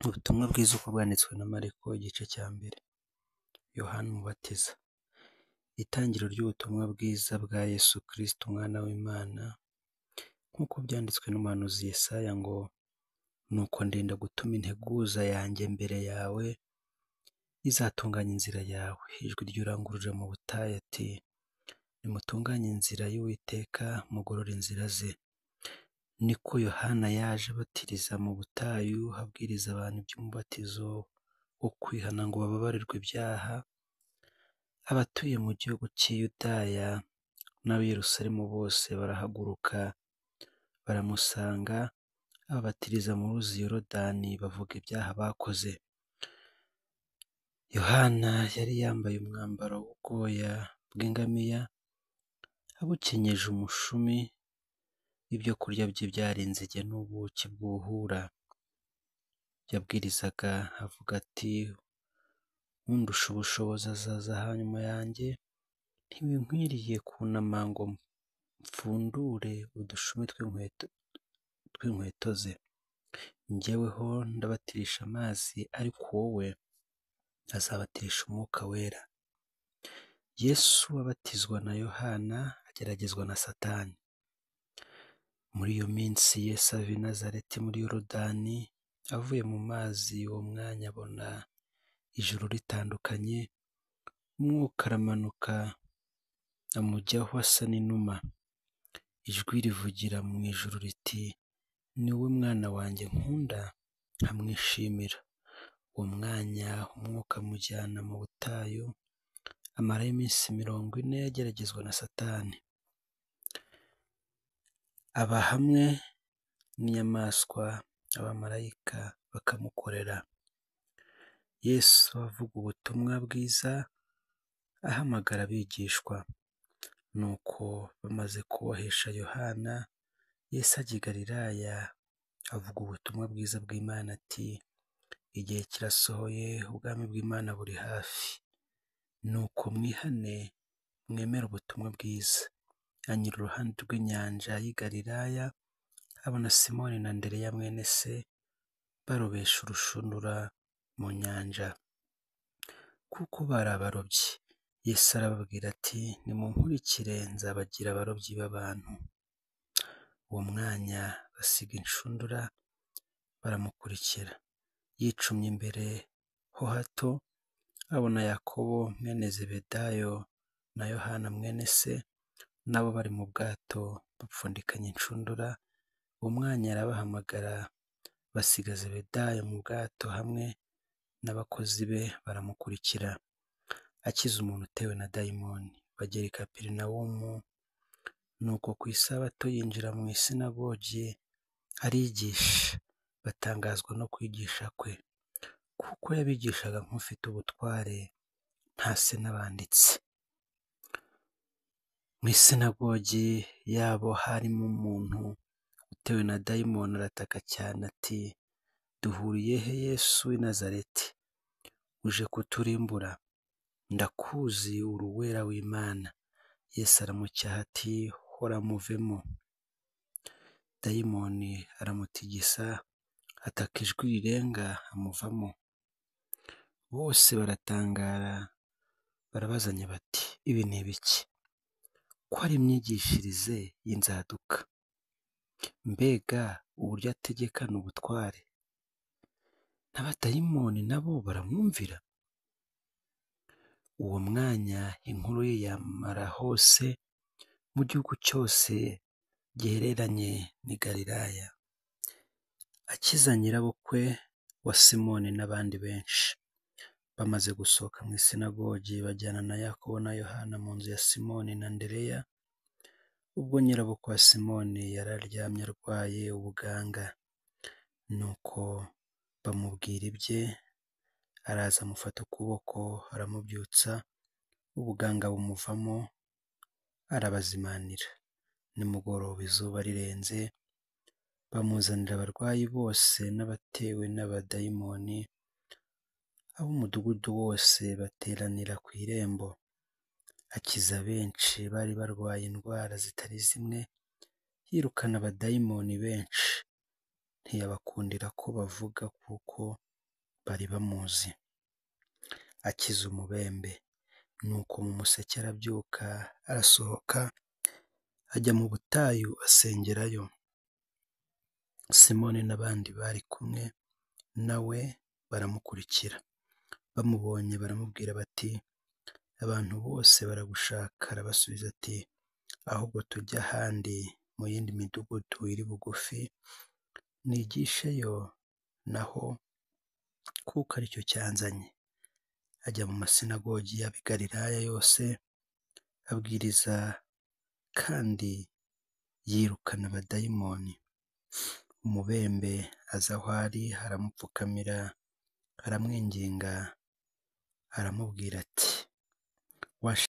Ubutumwa bwiza uko bwanditswe na Mariko igice cya mbere. Yohana Umubatiza. Itangiriro ry'ubutumwa bwiza bwa Yesu Kristo umwana w'Imana, nk'uko byanditswe n'umuhanuzi Yesaya ngo: "Nuko ndenda gutuma integuza yanjye mbere yawe, izatunganya inzira yawe." Ijwi ry'urangururira mu butayu ati: "Nimutunganye inzira y'Uwiteka, mugorore inzira ze." Niko Yohana yaje abatiriza mu butayu, abwiriza abantu iby'umubatizo wo kwihana ngo bababarirwe ibyaha. Abatuye mu gihugu cy'i Yudaya n'ab'i Yerusalemu bose barahaguruka baramusanga, ababatiriza mu ruzi Yorodani bavuga ibyaha bakoze. Yohana yari yambaye umwambaro w'ubwoya bw'ingamiya, abukenyeje umushumi, ibyo kurya bye byari inzige n'ubuki bwuhura. Yabwirizaga avuga ati: "Undusha ubushobozi azaza hanyuma yanjye, ntibinkwiriye kunama ngo mfundure udushumi tw'inkweto ze. Jyeweho ndabatirisha amazi, ariko wowe azabatirisha Umwuka Wera." Yesu abatizwa na Yohana ageragezwa na Satani. Muri iyo minsi Yesu ava i Nazareti muri Yorodani, avuye mu mazi, uwo mwanya abona ijuru ritandukanye, Umwuka aramanuka amujyaho asa n'inuma. Ijwi rivugira mu ijuru riti: "Ni wowe mwana wanjye nkunda, nkamwishimira." Uwo mwanya Umwuka amujyana mu butayu, amarayo iminsi 40 ageragezwa na Satani. Aba hamwe n'inyamaswa, abamarayika bakamukorera. Yesu avuga ubutumwa bwiza, ahamagara abigishwa. Nuko bamaze kubohesha Yohana, Yesu ajya i Galilaya, avuga ubutumwa bwiza bw'Imana ati: "Igihe kirasohoye, ubwami bw'Imana buri hafi. Nuko mwihane mwemere ubutumwa bwiza." Anyura iruhande rw'inyanja y'i Galilaya, abona Simoni na Andereya mwene se barobesha urushundura mu nyanja, kuko bari abarobyi. Yesu arababwira ati: "Nimunkurikire, nzabagira abarobyi b'abantu." Uwo mwanya basiga inshundura baramukurikira. Yicumye imbere ho hato, abona Yakobo mwene Zebedayo na Yohana mwene se, nabo bari mu bwato bapfundikanya inshundura. Uwo mwanya arabahamagara, basiga Zebedayo mu bwato hamwe n'abakozi be baramukurikira. Akiza umuntu utewe na dayimoni. Bagera i Kaperinawumu. Nuko ku isabato yinjira mu isinagogi arigisha. Batangazwa no kwigisha kwe, kuko yabigishaga nk'ufite ubutware, ntase n'abanditsi. Mu isinagogi yabo harimo umuntu utewe na dayimoni, arataka cyane ati: "Duhuriye he Yesu w'i Nazareti? Uje kuturimbura? Ndakuzi, uri Uwera w'Imana." Yesu aramucyaha ati: "Hora muvemo." Dayimoni aramutigisa, ataka ijwi rirenga, amuvamo. Bose baratangara, barabazanya bati: "Ibi ni ibiki? Ko ari imyigishirize y'inzaduka! Mbega uburyo ategekana ubutware! N'abadayimoni nabo baramwumvira." Uwo mwanya inkuru ye yamamara hose mu gihugu cyose gihereranye n'i Galilaya. Akiza nyirabukwe wa Simoni n'abandi benshi. Bamaze gusohoka mu isinagogi, bajyana na Yakobo na Yohana mu nzu ya Simoni na Andereya. Ubwo nyirabukwe wa Simoni yari aryamye arwaye ubuganga, nuko bamubwira ibye, araza amufata ukuboko aramubyutsa, ubuganga bumuvamo, arabazimanira. Nimugoroba izuba rirenze, bamuzanira abarwayi bose n'abatewe n'abadayimoni, ab'umudugudu wose bateranira ku irembo. Akiza benshi bari barwaye indwara zitari zimwe, yirukana abadayimoni benshi. Ntiyabakundira ko bavuga kuko bari bamuzi. Akiza umubembe. Nuko mu museke arabyuka, arasohoka ajya mu butayu asengerayo. Simoni n'abandi bari kumwe na we baramukurikira. Bamubonye baramubwira bati: "Abantu bose baragushaka." Arabasubiza ati: "Ahubwo tujye ahandi mu yindi midugudu iri bugufi, nigisheyo naho kuko aricyo cyanzanye." Ajya mu masinagogi y'ab'i Galilaya yose, abwiriza kandi yirukana abadayimoni. Umubembe aza aho ari, aramupfukamira, aramwinginga, aramubwira ati: